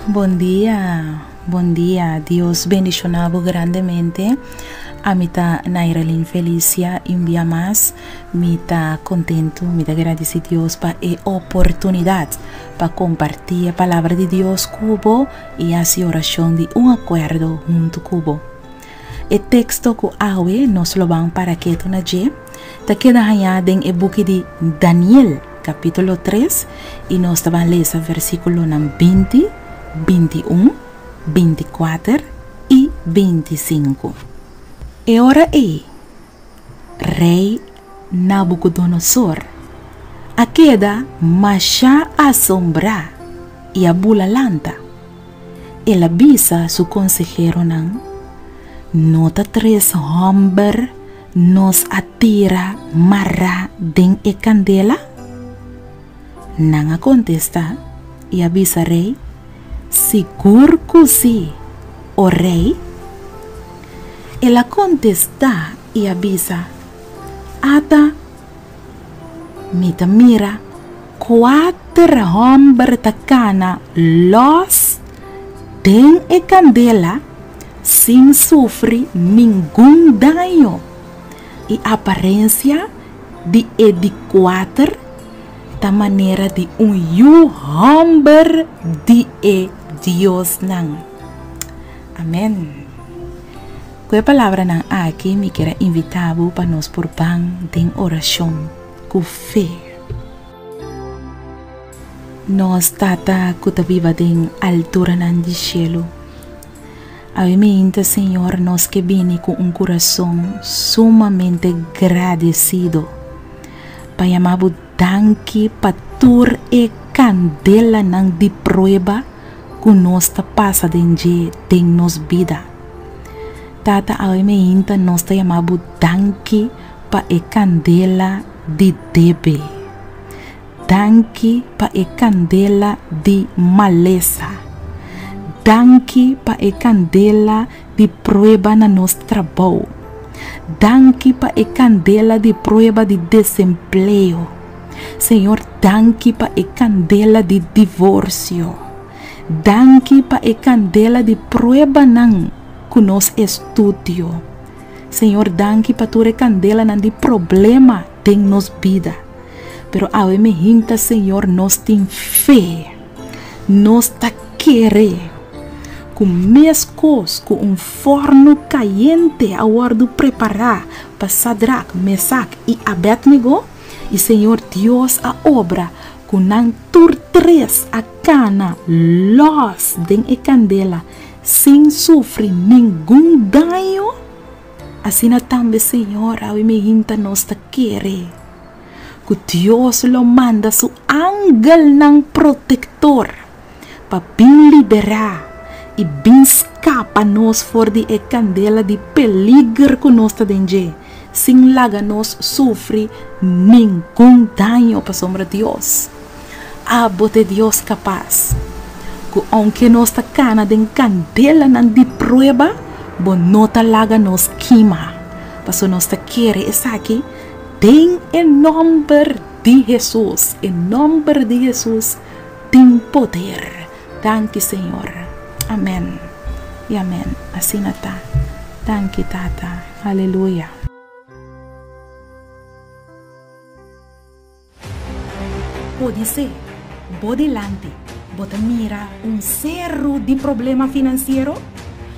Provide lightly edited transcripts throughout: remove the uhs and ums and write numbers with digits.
Bon dia, bon dia. Dios bendiciona bo grandemente. Ami ta Nairalyn Felicia y un bia mas mi ta contento, mi ta gradici Dios pa e oportunidad pa comparti e palabra di Dios cu bo y haci oracion di un acuerdo hunto cu bo. E teksto ku awe nos lo ban para ketu na dje ta keda hañá den e buki di Daniel, kapítulo tres, i nos ta ban lesa versíkulonan 20, 21, 24 i 25. E ora ei, Rei Nabukodonosor a keda mashá asombrá i a bula lanta. El a bisa su konseheronan, No ta tres hòmber nos a tira mará den e kandela? Nan a kontestá i a bisa rei, Sigur ku sí, o rei. El a kontestá i a bisa, Ata, mi ta mira kuater hòmber ta kana lòs den e kandela sin sufri ningun daño, i aparensia di e di kuater ta manera di un yu hòmber di e diosnan. Amèn. Ku e palabranan aki mi kier a invitá bo pa nos por ban den orashon ku fe. Nos Tata ku ta biba den alturanan di shelu, awe meinta Señor nos ke bini ku un kurason sumamente gradesido pa yama bo danki pa tur e kandelanan di prueba ku nos ta pasa den dje den nos bida. Tata awe meinta nos ta yama bo danki pa e kandela di debe. Danki pa e kandela di malesa. Danki pa e kandela di prueba na nos trabou. Danki pa e kandela di prueba di desempleo. Señor danki pa e kandela di divorsio. Danki pa e kandela di pruebanan ku nos estudio. Señor danki pa tur e kandelanan di problema den nos bida. Pero awe mi hinta Señor nos tin fe. Nos ta kere ku meskos ku un fòrnu kayente a wòrdu prepará pa Sadrak, Mesak i Abednego, I Señor Dios a obra ku nan tur tres a kana lòs den e kandela sin sufri ningun daño, asina tambe Señor awe mihinta nos ta kere ku Dios lo manda su angelnan protektor pa bin liberá i bin skapa nos for di e kandela di peliger ku nos ta den dje. Sin laga nos sufri ningun daño pasobra Dios, abo ta e Dios kapas, ku ounke nos ta kana den kandelanan di prueba, bo no ta laga nos kima, pasobra nos ta kere esaki den e nòmber di Hesus. E nòmber di Hesus tin poder. Danki Señor. Amèn i amèn. Asina ta. Danki Tata. Aleluya. Podisé bo dilanti bo ta mira un seru di problema finansiero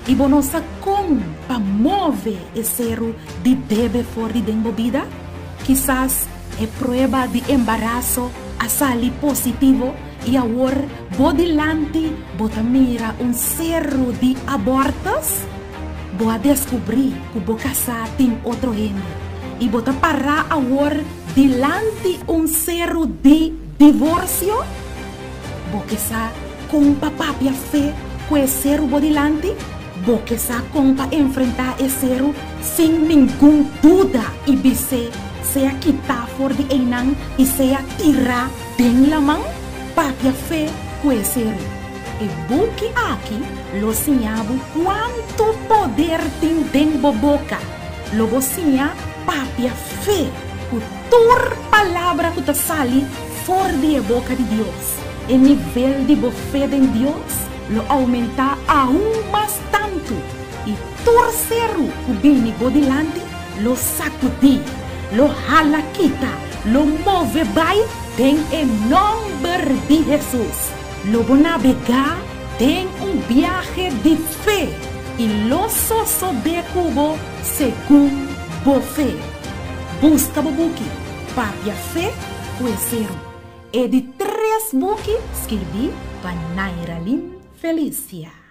i bo no sa kon pa move e seru di debe for di den bo bida? Kisas e prueba di embaraso a sali positivo i awor bo dilanti bo ta mira un seru di abortus? Bo a deskubrí ku bo kasá tin otro hende i bo ta pará awor dilanti un seru di divorsio? Bo ke sa kon pa papia fe ku e seru bo dilanti? Bo ke sa kon pa enfrentá e seru sin ningun duda i bis'é sea kitá for di einan i sea tirá den laman? Papia fe ku e seru. E buki aki lo siña bo kuantu poder tin den bo boka. Lo bo siña papia fe ku tur palabra ku ta sali for di e boka di Dios. E nivel di bo fe den Dios. lo oumentá aun mas tantu, i tur seru ku bini bo dilanti lo sakudí, lo hala kita, lo move bai den e nòmber di Hesus. Lo bo nabegá den un biahe di fe, i lo sosodé ku bo segun bo fe. Buska bo buki, Papia Fe ku e Seru. E di tres buki skirbí pa Nairalyn Felicia.